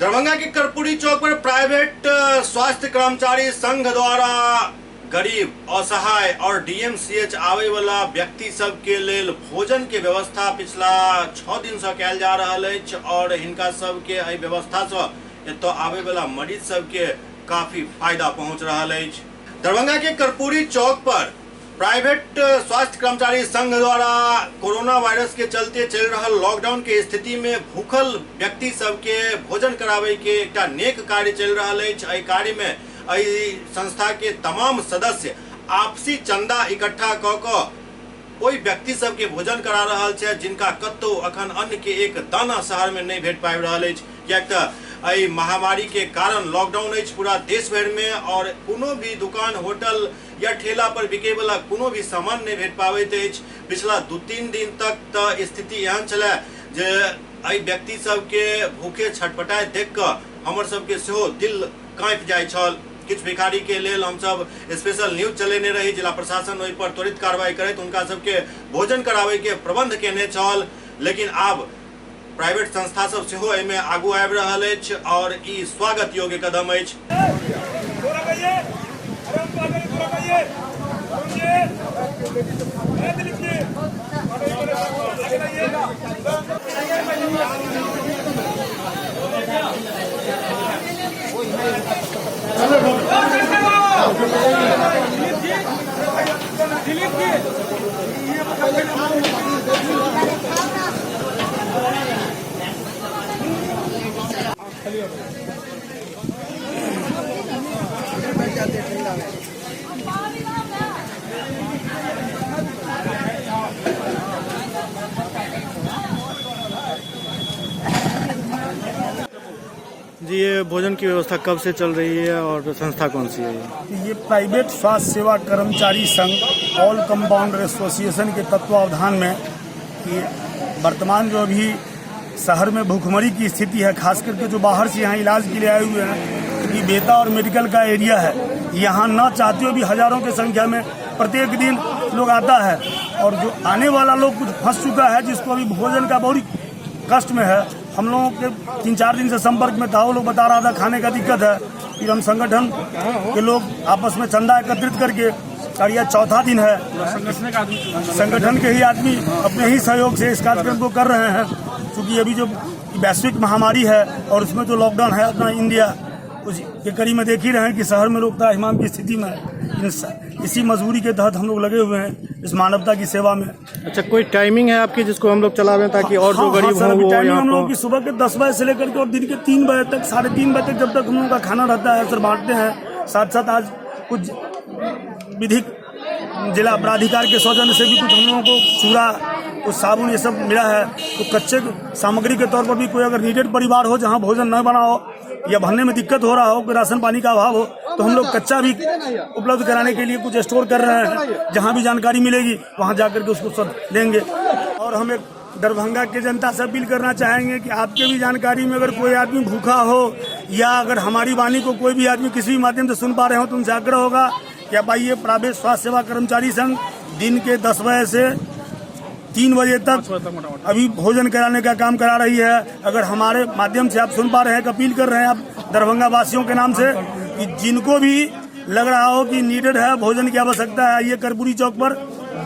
दरभंगा के कर्पूरी चौक पर प्राइवेट स्वास्थ्य कर्मचारी संघ द्वारा गरीब, असहाय और डीएमसीएच आवे वाला व्यक्ति सब के लेल भोजन के व्यवस्था पिछला 6 दिन से कैल जा रहल अछि और हिनका सब के एहि व्यवस्था से एतऽ आवे वाला मरीज सब के काफी फायदा पहुंच रहल अछि। दरभंगा के कर्पूरी चौक पर प्राइवेट स्वास्थ्य कर्मचारी संघ द्वारा कोरोना वायरस के चलते चल रहल लॉकडाउन के स्थिति में भूखल व्यक्ति सबके भोजन करावे के एकटा नेक कार्य चल रहल अछि। एहि कार्य में एहि संस्था के तमाम सदस्य आपसी चंदा इकट्ठा कऽ कऽ ओहि व्यक्ति सबके भोजन करा रहल छथि जिनका कतौ अखन अन्न के एक दाना शहर में नहि भेट पाबि रहल अछि, किएक तऽ एहि महामारी के कारण लॉकडाउन अछि पूरा देश भरि में और कोनो भी दुकान, होटल या ठेला पर बिके वाला कोनो भी सामान नहि भेट पाबैत अछि। पिछला 2-3 दिन तक तऽ स्थिति एहन छलै जे एहि व्यक्ति सबके भूखे छटपटाइत देख कऽ हमर सबके सेहो दिल काँपि जाइ छल। किछु भिखारी के लेल हमसब स्पेशल न्यूज चलेने रही, जिला प्रशासन ओहि पर त्वरित कार्रवाई करैत हुनका सबके भोजन कराबै के प्रबंध केने छल। लेकिन आब प्राइवेट संस्था सब सेहो एहिमे आगू आबि रहल अछि और ई स्वागत योग्य कदम अछि। जी, ये भोजन की व्यवस्था कब से चल रही है और संस्था कौन सी है? ये प्राइवेट स्वास्थ्य सेवा कर्मचारी संघ ऑल कंपाउंडर एसोसिएशन के तत्वावधान में कि वर्तमान जो अभी शहर में भूखमरी की स्थिति है, खास करके जो बाहर से यहाँ इलाज के लिए आए हुए हैं, क्योंकि बेता और मेडिकल का एरिया है, यहाँ न चाहते हुए भी हजारों के संख्या में प्रत्येक दिन लोग आता है और जो आने वाला लोग कुछ फंस चुका है, जिसको अभी भोजन का बहुत कष्ट में है। हम लोगों के 3-4 दिन से संपर्क में था, वो लोग बता रहा था खाने का दिक्कत है। फिर हम संगठन के लोग आपस में चंदा एकत्रित करके, और यह चौथा दिन है, संगठन के ही आदमी अपने ही सहयोग से इस कार्यक्रम को कर रहे हैं। क्योंकि अभी जो वैश्विक महामारी है और उसमें जो लॉकडाउन है अपना इंडिया, उस के करीब में देख ही रहे हैं कि शहर में लोग त्राहिमाम की स्थिति में है। इसी मजबूरी के तहत हम लोग लगे हुए हैं इस मानवता की सेवा में। अच्छा, कोई टाइमिंग है आपकी जिसको हम लोग चला रहे हैं ताकि और जो हाँ, गरीब हाँ, सर, हों अभी वो टाइमिंग यहाँ हम लोगों पर की सुबह के 10 बजे से लेकर के और दिन के 3 बजे तक, 3:30 बजे तक, जब तक हम लोगों का खाना रहता है सर बांटते हैं। साथ साथ आज कुछ विधिक जिला प्राधिकार के सौजन्य से भी कुछ हम लोगों को चूड़ा, कुछ साबुन ये सब मिला है। तो कच्चे सामग्री के तौर पर भी कोई अगर नीडेड परिवार हो जहां भोजन न बना हो या बनने में दिक्कत हो रहा हो, कोई राशन पानी का अभाव हो, तो हम लोग कच्चा भी उपलब्ध कराने के लिए कुछ स्टोर कर रहे हैं। जहां भी जानकारी मिलेगी वहां जाकर के उसको सब देंगे। और हम एक दरभंगा के जनता से अपील करना चाहेंगे कि आपके भी जानकारी में अगर कोई आदमी भूखा हो या अगर हमारी वाणी को कोई भी आदमी किसी भी माध्यम से सुन पा रहे हो, तो उनसे आग्रह होगा कि आप आइए। प्राइवेट स्वास्थ्य सेवा कर्मचारी संघ दिन के 10 बजे से 3 बजे तक अभी भोजन कराने का काम करा रही है। अगर हमारे माध्यम से आप सुन पा रहे हैं, अपील कर रहे हैं आप दरभंगा वासियों के नाम से कि जिनको भी लग रहा हो कि नीडेड है, भोजन की आवश्यकता है, ये कर्पूरी चौक पर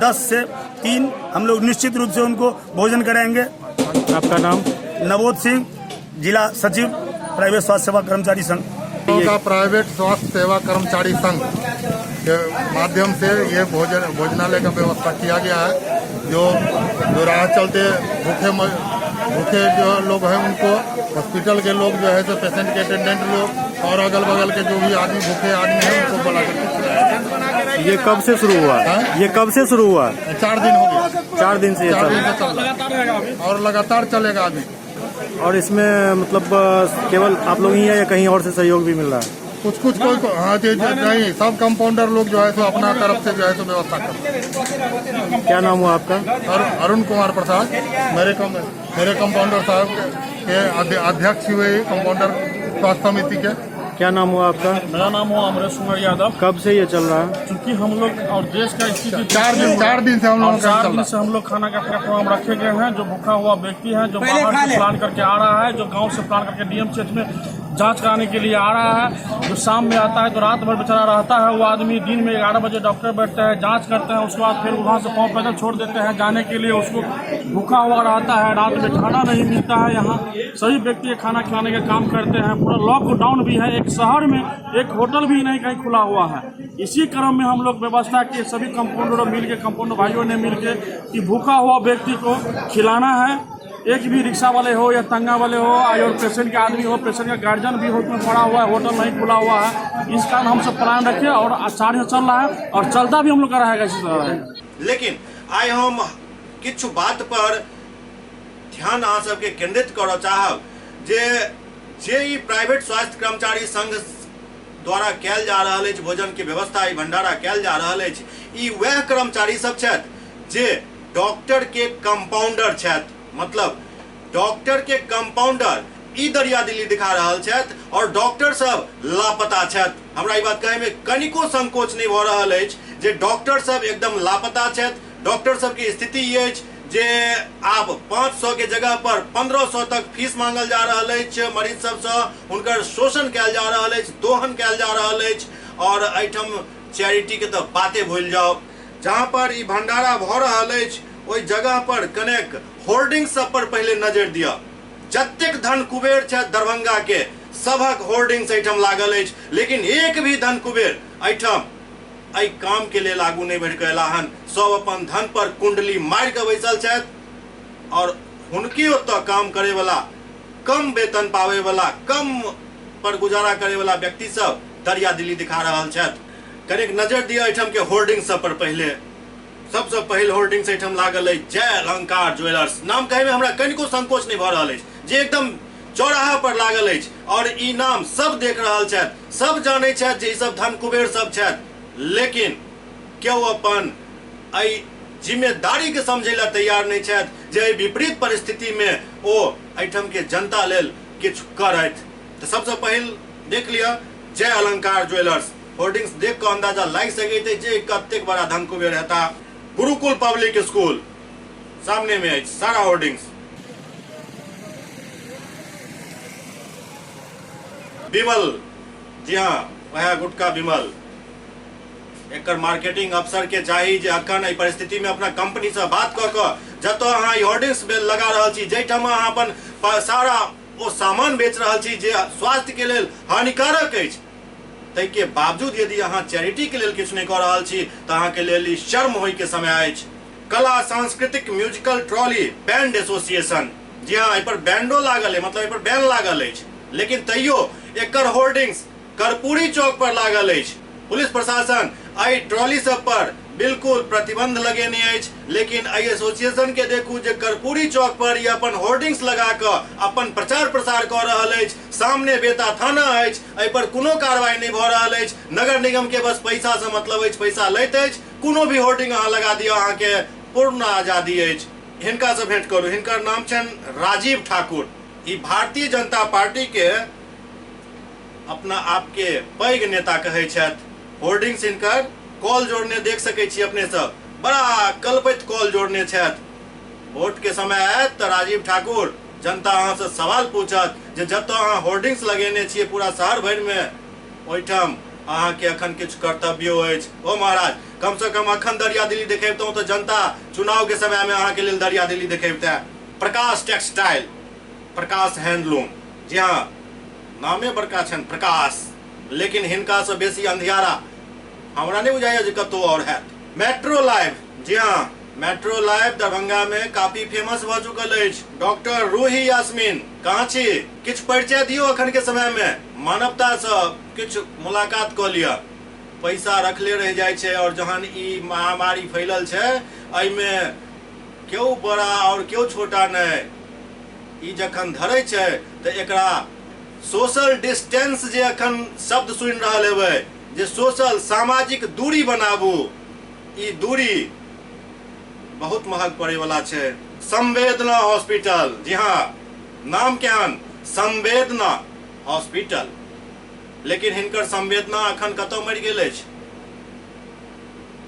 10 से 3 हम लोग निश्चित रूप से उनको भोजन कराएंगे। आपका नाम? नवोद सिंह, जिला सचिव, प्राइवेट स्वास्थ्य सेवा कर्मचारी संघ। का प्राइवेट स्वास्थ्य सेवा कर्मचारी संघ के माध्यम से ये भोजनालय का व्यवस्था किया गया है। जो जो राह चलते भूखे जो लोग हैं उनको हॉस्पिटल के लोग जो है सो पेशेंट के अटेंडेंट लोग और अगल बगल के जो भी आदमी भूखे आदमी हैं उनको बुला करके खिलाया। ये कब से शुरू हुआ? हाँ? ये कब से शुरू हुआ? 4 दिन हो गया। 4 दिन से ये 4 चल दिन से चल रहा है और लगातार चलेगा अभी। और इसमें केवल आप लोग ही हैं या कहीं और से सहयोग भी मिल रहा है? कुछ कुछ कोई को, हाँ जी, जी, नहीं, सब कंपाउंडर लोग जो है सो अपना तरफ से जो है सो व्यवस्था कर रहे हैं। क्या नाम हुआ आपका? अरुण कुमार प्रसाद, मेरे कंपाउंडर साहब के अध्यक्ष हुए कंपाउंडर स्वास्थ्य समिति के। क्या नाम हुआ आपका? मेरा नाम हुआ अमरेश कुमार यादव। कब से ये चल रहा है? चूंकि हम लोग और देश का स्थिति 4 दिन से हम लोगों और का 4 चल दिन रहा से हम लोग खाना का प्रोग्राम रखे गए हैं। जो भूखा हुआ व्यक्ति है, जो बाहर से प्लान करके आ रहा है, जो गांव से प्लान करके डीएमसीएच में जांच कराने के लिए आ रहा है, जो शाम में आता है तो रात भर बेचारा रहता है वो आदमी। दिन में 11 बजे डॉक्टर बैठते हैं, जांच करते हैं, उसके बाद फिर वहाँ से पाँव पैदल छोड़ देते हैं जाने के लिए। उसको भूखा हुआ रहता है, रात में खाना नहीं मिलता है। यहाँ सभी व्यक्ति खाना खिलाने का काम करते हैं। पूरा लॉकडाउन भी है, एक शहर में एक होटल भी नहीं कहीं खुला हुआ है। इसी क्रम में हम लोग व्यवस्था किए, सभी कंपाउंडरों मिल के, कंपाउंडर भाइयों ने मिल के कि भूखा हुआ व्यक्ति को खिलाना है। एक भी रिक्शा वाले हो या तंगा वाले हो और पेशेंट के आदमी हो, पेशेंट का गार्जियन भी होटल में पड़ा हुआ है, होटल नहीं खुला हुआ है। इस कारण हम सब प्लान रखे और आचार्य चल रहा है और चलता भी हम लोग का रहेगा, इसी तरह रहेगा। लेकिन आइ हम किछु बात पर ध्यान अहाँ सबके केंद्रित करऽ चाहब जे जे ई प्राइवेट स्वास्थ्य कर्मचारी संघ द्वारा कयल जा रहल अछि भोजन के व्यवस्था, ई भंडारा कयल जा रहल अछि, ई वएह कर्मचारी सब छथि जे डॉक्टर के कंपाउंडर छथि। मतलब डॉक्टर के कंपाउंडर ई दरिया दिली दिखा रहल छथि और डॉक्टर सब लापता छथि। हमरा ई बात कहै में कनिको संकोच नहीं भऽ रहल अछि जे डॉक्टर सब एकदम लापता छथि। डॉक्टर सबके स्थिति ई अछि जे आब 500 के जगह पर 1500 तक फीस मांगल जा रहल अछि मरीज सबसँ, हुनकर शोषण कयल जा रहल अछि, दोहन कयल जा रहल अछि और एहिठाम चैरिटी के तऽ बाते भूलि जाउ। जहाँ पर ई भंडारा भऽ रहल अछि ओहि जगह पर कनेक होर्डिंग सब पर पहिले नजर दिअ। जतेक धन कुबेर छथि दरभंगा के सभक होर्डिंग्स एहिठाम लागल अछि, लेकिन एक भी धन कुबेर एहिठाम एहि काम के लेल आगू नहि बढ़ि कऽ अयला हन। सब अपन धन पर कुंडली मारि कऽ बैसल छथि और हुनके ओतऽ काम करे वाला, कम वेतन पावे वाला, कम पर गुजारा करे वाला व्यक्ति सब दरिया दिली दिखा रहल छथि। कनेक नजर दिअ एहिठाम के होर्डिंग सब पर। पहिले सबसँ पहिल होर्डिंग्स एहिठाम लागल अछि जय अलंकार ज्वेलर्स। नाम कहैमे हमरा कनिको संकोच नहि भऽ रहल अछि जे एकदम चौराहा पर लागल अछि और ई नाम सब देख रहल छथि, सब जानै छथि जे ई सब धन कुबेर सब छथि, लेकिन केओ अपन एहि जिम्मेदारी के समझै लए तैयार नहि छथि जे एहि विपरीत परिस्थिति मे ओ एहिठाम के जनता लेल किछु करथि। तऽ सबसँ पहिल देख लिअ जय अलंकार ज्वेलर्स होर्डिंग्स देख कऽ अंदाजा लागि सकैत अछि जे कतेक बड़ा धन कुबेर हेता। गुरुकुल पब्लिक स्कूल सामने में अछि सारा होर्डिंग्स। विमल, जी हाँ, वएह गुटका विमल, एकर मार्केटिंग अफसर के चाही जे अखन एहि परिस्थिति में अपना कंपनी से बात कऽ कऽ जतऽ अहाँ ई होर्डिंग्स लगा रहल छी, जाहिठाम अहाँ अपन सारा ओ सामान बेच रहल छी जे स्वास्थ्य के लेल हानिकारक अछि, ताहिके बावजूद यदि अहाँ चैरिटी के लेल किछु नहि कऽ रहल छी तऽ अहाँके लेल ई शर्म होइके समय अछि। कला सांस्कृतिक म्यूजिकल ट्रॉली बैंड एसोसिएशन, जी हाँ, एहि पर बैंडो लागल अछि, मतलब एहि पर बैन लागल अछि, लेकिन तैयो एकर होर्डिंग्स कर्पूरी चौक पर लागल अछि। पुलिस प्रशासन एहि ट्रॉली सब पर बिल्कुल प्रतिबंध लगेने अछि, लेकिन एहि एसोसिएशन के देखू जे कर्पूरी चौक पर ई अपन होर्डिंग्स लगा कऽ अपन प्रचार प्रसार कऽ रहल अछि। सामने बेता थाना अछि, एहि पर कोनो कार्रवाई नहि भऽ रहल अछि। नगर निगम के बस पैसा से मतलब अछि, पैसा लैत अछि, कोनो भी होर्डिंग अहाँ लगा दिअ, अहाँके पूर्ण आजादी अछि। हिनका से भेंट करू, हिनकर नाम छनि राजीव ठाकुर। ई भारतीय जनता पार्टी के अपना आपके पैघ नेता कहै छथि। होर्डिंग्स हिनकर कॉल जोड़ने देख सकै छी अपने सब, बड़ा कलपैत कॉल जोड़ने छथि। वोट के समय आयत तऽ राजीव ठाकुर जनता अहाँ से सवाल पूछत जे जतऽ अहाँ होर्डिंग्स लगेने छियै पूरा शहर भरि में, ओहिठाम अहाँके अखन किछु कर्तव्यो अछि। ओ महाराज, कम से कम अखन दरिया दिली देखेबतहुँ तऽ जनता चुनाव के समय में अहाँके लेल दरिया दिली देखेबतै। प्रकाश टेक्सटाइल, प्रकाश हैंडलूम, जी हाँ, नामे बड़का छनि प्रकाश, लेकिन हिनका से बेसी अंधियारा हमरा नहि बुझाइया जे कतौ और हैत। मेट्रो लाइव, जी हाँ, मेट्रो लाइव दरभंगा में काफी फेमस भऽ चुकल अछि। डॉक्टर रूही यास्मीन, कहाँ छी? किछु परिचय दियौ अखन के समय में, मानवता से किछु मुलाकात कऽ लिअ। पैसा रखले रहि जाइ छै और जहन ई महामारी फैलल छै एहिमे केओ बड़ा और केओ छोटा नहि, ई जखन धरै छै तऽ एकरा सोशल डिस्टेंस जे अखन शब्द सुनि रहल हेबै जे सोशल सामाजिक दूरी बनाबू, ई दूरी बहुत महग पड़े वाला छै। संवेदना हॉस्पिटल, जी हाँ, नाम केहन, संवेदना हॉस्पिटल, लेकिन हिनकर संवेदना अखन कतौ मरि गेल अछि।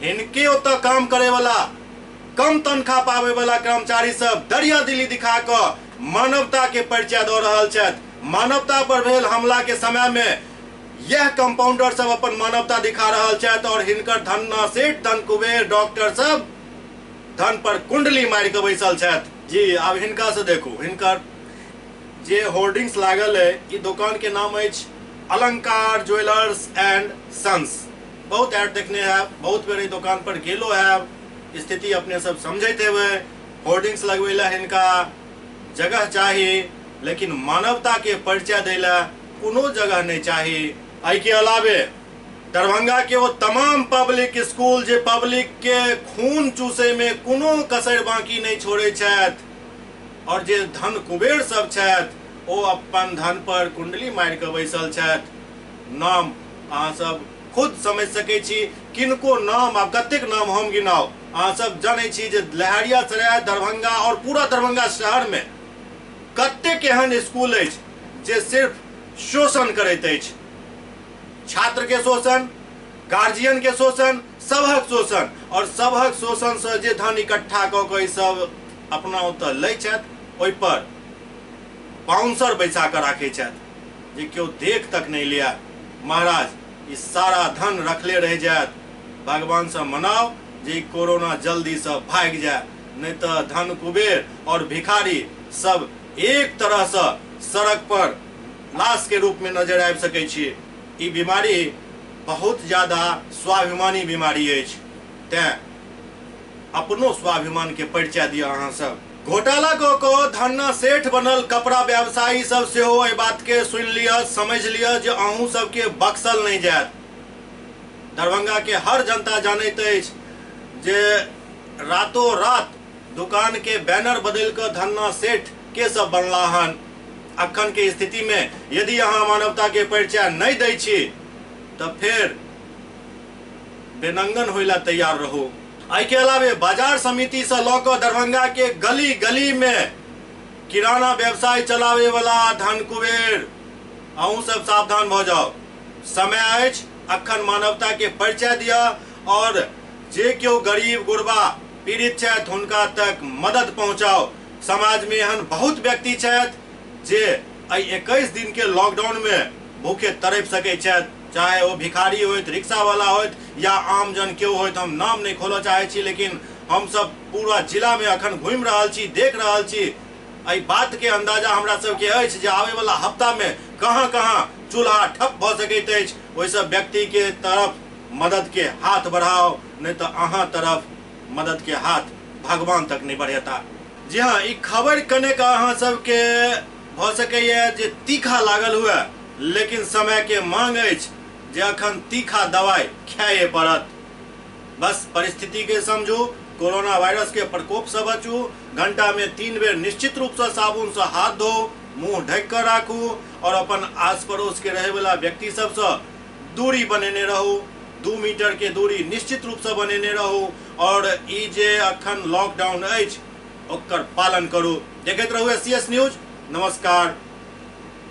हिनके ओतऽ काम करे वाला कम तनख्वाह पावे वाला कर्मचारी सब दरिया दिली दिखा कऽ मानवता के परिचय दऽ रहल छथि। मानवता पर भेल हमला के समय में यह कंपाउंडर सब अपन मानवता दिखा रहल छथि और हिनकर धन्ना सेठ धन कुबेर डॉक्टर सब धन पर कुंडली मारि कऽ बैसल छथि। जी आब हिनका से देखू, हिनकर जे होर्डिंग्स लागल है, ई दुकान के नाम अछि अलंकार ज्वेलर्स एंड सन्स। बहुत एड देखने हैब, बहुत बेर एहि दुकान पर गेलो हैब, स्थिति अपने सब समझैत हेबै। होर्डिंग्स लगबै लए हिनका जगह चाही, लेकिन मानवता के परिचय दै लए कोनो जगह नहीं चाही। एहि के अलावे दरभंगा के वो तमाम पब्लिक स्कूल जे पब्लिक के खून चूसे में कोनो कसर बाकी नहीं छोड़े छथि और जे धन कुबेर सब छथि ओ अपन धन पर कुंडली मारि कऽ बैसल छथि। नाम अहाँ सब खुद समझ सकै छी, किनको नाम आब कतेक नाम हम गिनाउ, अहाँ सब जानै छी जे लहेरियासराय दरभंगा और पूरा दरभंगा शहर में कतेक एहन स्कूल अछि जे सिर्फ शोषण करैत अछि, छात्र के शोषण, गार्जियन के शोषण, सबहक शोषण, और सबहक शोषण से जे धन इकट्ठा कऽ कऽ ई सब अपना ओतऽ लै छथि ओहि पर बाउंसर बैसा कऽ राखै छथि जे केओ देख तक नहीं लिया। महाराज ई सारा धन रखले रहि जायत, भगवान से मनाओ जे कोरोना जल्दी से भागि जाए, नहीं तो धन कुबेर और भिखारी सब एक तरह से सड़क पर लाश के रूप में नजर आबि सकै छी। ई बीमारी बहुत ज्यादा स्वाभिमानी बीमारी अछि, तैं अपनो स्वाभिमान के परिचय दिअ अहाँ सब। घोटाला कऽ कऽ धन्ना सेठ बनल कपड़ा व्यवसायी सब सेहो एहि बात के सुनि लिअ, समझ लिअ जे अहूँ सबके बक्सल नहीं जायत। दरभंगा के हर जनता जानैत अछि जे रातों रात दुकान के बैनर बदलि कऽ धन्ना सेठ के सब बनला हन। अखन के स्थिति में यदि अहाँ मानवता के परिचय नहीं दै छी तऽ फेर बेनंगन होइला तैयार रहू। एहि के अलावे बाजार समिति से लऽ कऽ दरभंगा के गली गली में किराना व्यवसाय चलावे वाला धन कुबेर अहूँ सब सावधान भऽ जाउ। समय अछि, अखन मानवता के परिचय दिअ और जे केओ गरीब गुरबा पीड़ित छथि हुनका तक मदद पहुंचाओ। समाज में एहन बहुत व्यक्ति छथि जे एहि 21 दिन के लॉकडाउन में भूखे तड़पि सकै छथि, चाहे ओ भिखारी होइत, रिक्शा वाला होइत या आम जन केओ होइत। हम नाम नहीं खोलऽ चाहै छी, लेकिन हम सब पूरा जिला में अखन घुमि रहल छी, देख रहल छी। एहि बात के अंदाजा हमरा सबके अछि जे आबे वाला हफ्ता में कहाँ कहाँ चूल्हा ठप भऽ सकैत अछि। ओहि सब व्यक्ति के तरफ मदद के हाथ बढ़ाओ, नहीं तो अहाँ तरफ मदद के हाथ भगवान तक नहीं बढ़ेता। जी हाँ, ई खबर कनेक अहाँ सबके भऽ सकैए जे तीखा लागल हुए, लेकिन समय के मांग अछि जे अखन तीखा दवाई खाए पड़त। बस परिस्थिति के समझू, कोरोना वायरस के प्रकोप से बचू, घंटा में 3 बेर निश्चित रूप से साबुन से हाथ धो, मुंह ढक कर राखू और अपन आस पड़ोस के रहे वाला व्यक्ति सबसे दूरी बनेने रहू, 2 मीटर के दूरी निश्चित रूप से बनेने रहू और ई जे अखन लॉकडाउन अछि ओकर पालन करू। देखैत रहू SCS news. नमस्कार,